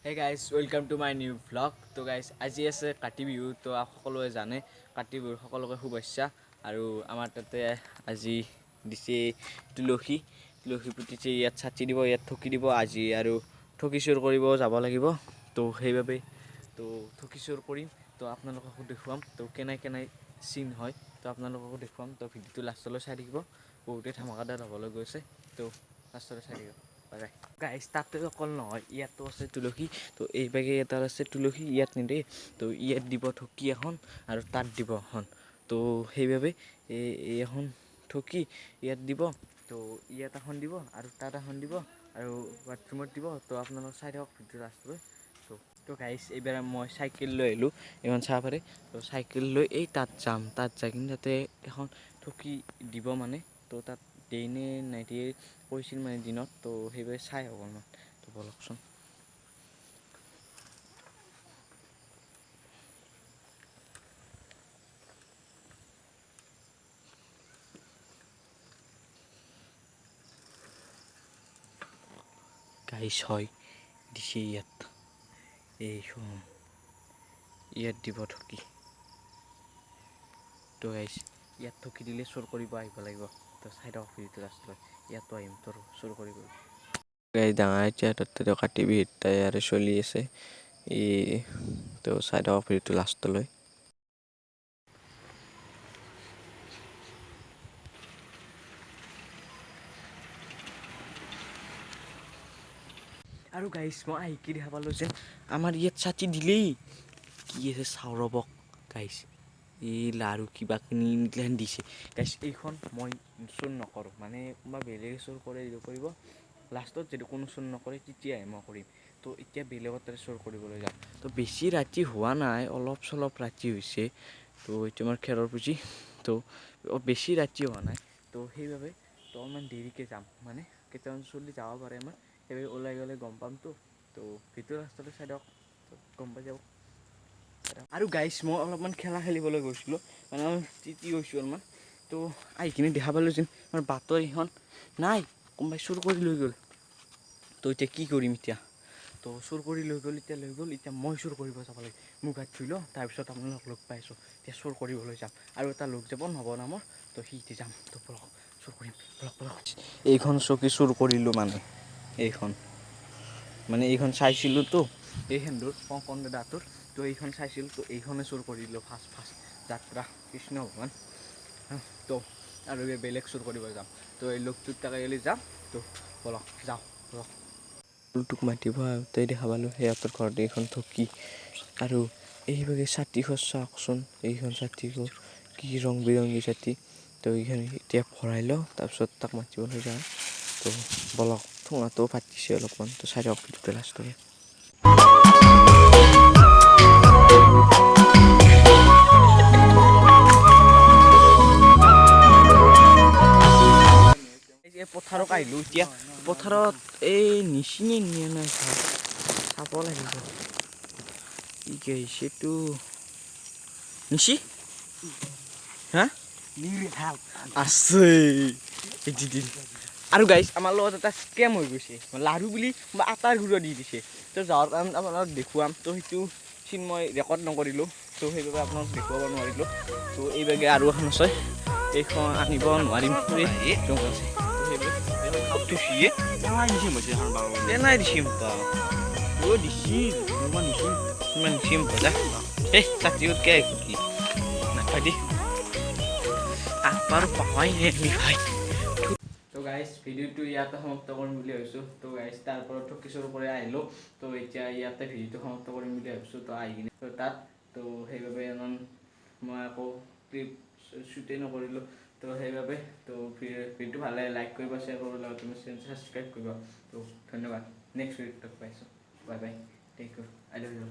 Hey guys, welcome to my new vlog. তো guys, আজি আছে কাতি বিহু। তো সকলোৱে জানে, কাতি বিহুৰ সকলোকে শুভেচ্ছা। আৰু আমাৰ তাতে আজি দিছে তুলসী। তুলসী পুতিছে, ইয়াত চাকি দিব, ইয়াত ঠগি দিব আজি। আৰু ঠগি চুৰ কৰিব যাব লাগিব। তো সেইবাবে তো ঠগি চুৰ কৰিম। তো আপোনালোককো দেখুৱাম, তো কেনে কেনে চিন হয়, তো আপোনালোককো দেখুৱাম। তো ভিডিঅ'টো লাষ্টলৈ চাই থাকিব। বহুতেই ধামাকাদাৰ হ'বলৈ গৈছে। তো লাষ্টলৈ চাই থাকিব। Bye bye. Guys, তাতে অকল নহয়, ইয়াতো আছে তুলসী। তো এইভাগে এটা আছে তুলসী, ইয়াত নিদিয়ে। তো ইয়াত দিব ঢকি এখন আৰু তাত দিব এখন। তো সেইবাবে এই এখন ঢকি ইয়াত দিব, তো ইয়াত এখন দিব আৰু তাত এখন দিব আৰু বাথৰুমত দিব। তো আপোনালোক চাই থাকক ভিডিঅ' লাষ্টলৈ। তো গাইজ, এইবাৰ মই চাইকেল লৈ আহিলোঁ, এইখন চাব পাৰে। তো চাইকেল লৈ এই তাত যাম। তাত যাই কিনে তাতে এখন ঠগি দিব মানে। তো তাত দিয়ে নে নিদিয়ে কৈছিল মানে দিনত। তো সেইবাবে চাই আহোঁ অকণমান। তো ব'লকচোন। গাইজ, হয়, দিছে ইয়াত। এইখন ইয়াত দিব ঠগি। তো গাইজ, ইয়াত ঠগি দিলে চুৰ কৰিব আহিব লাগিব। তো চাই থাকক ভিডিঅ'টো লাষ্টলৈ। ইয়াতো আহিম তোৰ চুৰ কৰিব। গাইজ, ডাঙৰ এতিয়া তাতে কাতি বিহুত তৈয়াৰী চলি আছে। ই তো চাই থাকক ভিডিঅ'টো লাষ্টলৈ। আৰু গাইজ, মই আহি কি দেখা পালোঁ যে আমাৰ ইয়াত ছাতি দিলেই কি আছে চাওঁ ৰ'বক। গাইজ, এই লাৰু কিবা কিনি এইগিলাখান দিছে। গাইজ, এইখন মই চুৰ নকৰোঁ। মানে কোনোবা বেলেগে চুৰ কৰে কৰিব। লাষ্টত যদি কোনো চুৰ নকৰে, তেতিয়াহে মই কৰিম। তো এতিয়া বেলেগৰ তাতে চুৰ কৰিবলৈ যাম। তো বেছি ৰাতি হোৱা নাই, অলপ চলপ ৰাতি হৈছে। তো এইটো আমাৰ খেৰৰ পুঁজি। তো বেছি ৰাতি হোৱা নাই। তো সেইবাবে তো অলপমান দেৰিকৈ যাম। মানে কেইটামান চলি যাব পাৰে আমাৰ। সেইবাবে ওলাই গ'লে গম পামতো। তো ভিডিঅ' লাষ্টতে চাই দিয়ক, তো গম পাই যাব। আৰু গাইজ, মই অলপমান খেলা খেলিবলৈ গৈছিলোঁ, মানে অলপ তিতি গৈছোঁ অলপমান। তো আহি কিনে দেখা পালোঁ যেন আমাৰ বাটৰ এইখন নাই, কোনোবাই চুৰ কৰি লৈ গ'ল। তো এতিয়া কি কৰিম এতিয়া? তো চুৰ কৰি লৈ গ'ল, এতিয়া লৈ গ'ল। এতিয়া মই চুৰ কৰিব যাব লাগে। মুখ হাত ধুই লওঁ, তাৰপিছত আপোনালোক লগ পাইছোঁ। এতিয়া চুৰ কৰিবলৈ যাম আৰু এটা লোক যাব নৱ নামৰ। তো সিটি যাম। তো বলক, চুৰ কৰিম, বলক বলক। এইখন চকী চুৰ কৰিলোঁ। মানে এইখন, মানে এইখন চাইছিলোঁতো, এই সেন্দুৰ কংকন দাদাটোৰ। তো এইখন চাইছিলোঁ, তো এইখনে চুৰ কৰিলোঁ। ফাৰ্ষ্ট ফাৰ্ষ্ট যাত্ৰা, কৃষ্ণ ভগৱান। তো আৰু এই বেলেগ চুৰ কৰিব যাম। তো এই লোকটোৰ তাকে গ'লে যাম। তো বলক, যাওঁ বলক। ফুলটোক মাতিব আহোঁতে দেখা পালোঁ সিহঁতৰ ঘৰত এইখন ঠগি আৰু এইভাগে ছাতি খোজ। চাওকচোন, এইখন ছাতি কি ৰং বিৰঙী ছাতি। তো এইখন এতিয়া ভৰাই লওঁ, তাৰপিছত তাক মাতিবলৈ যাওঁ। তো বলক, ঠোঙাটোও ফাটিছে অলপমান। তো চাই থাকক ভিডিঅ'টো লাষ্টলৈ। এই পথাৰত আহিলোঁ। এতিয়া পথাৰত এই নিচিনে নিয়ে নাই, চাব লাগিব কি কি আহিছে। এইটো নিচি হা আছে দিল। আৰু গাইজ, আমাৰ লগত এটা স্কেম হৈ গৈছে। লাৰু বুলি বা আটাৰ গুড়া দি দিছে। তো যাৱাৰ কাৰণে আপোনালোক দেখুৱাম। তো সেইটো চিন মই ৰেকৰ্ড নকৰিলোঁ। তো সেইবাবে আপোনালোক দেখুৱাব নোৱাৰিলোঁ। তো এইভাগে আৰু এখন আছে, এইখন আনিব নোৱাৰিম। আছে, পেলাই দিছে। অ, দিছিল ইমান নিচিম যা। এই ছাতিত কি নাখাই দি আকবাৰ পাৱাই নাই আমি ভাই। তো গাইজ, ভিডিঅ'টো ইয়াতে সমাপ্ত কৰিম বুলি ভাবিছোঁ। তো গাইজ, তাৰ পৰা ঠগি চুৰ কৰি আহিলোঁ। তো এতিয়া ইয়াতে ভিডিঅ'টো সমাপ্ত কৰিম বুলি ভাবিছোঁ। তো আহি কিনে তো তাত তো সেইবাবে ইমান মই আকৌ ক্লিপ শ্বুটেই নকৰিলোঁ। তো সেইবাবে তো ভিডিঅ'টো ভাল লাগে লাইক কৰিব, শ্বেয়াৰ কৰিব, লগতে তুমি চেনেল ছাবস্ক্ৰাইব কৰিব। তো ধন্যবাদ, নেক্সট ভিডিঅ'ত লগ পাইছোঁ। Bye bye, take care, I love you.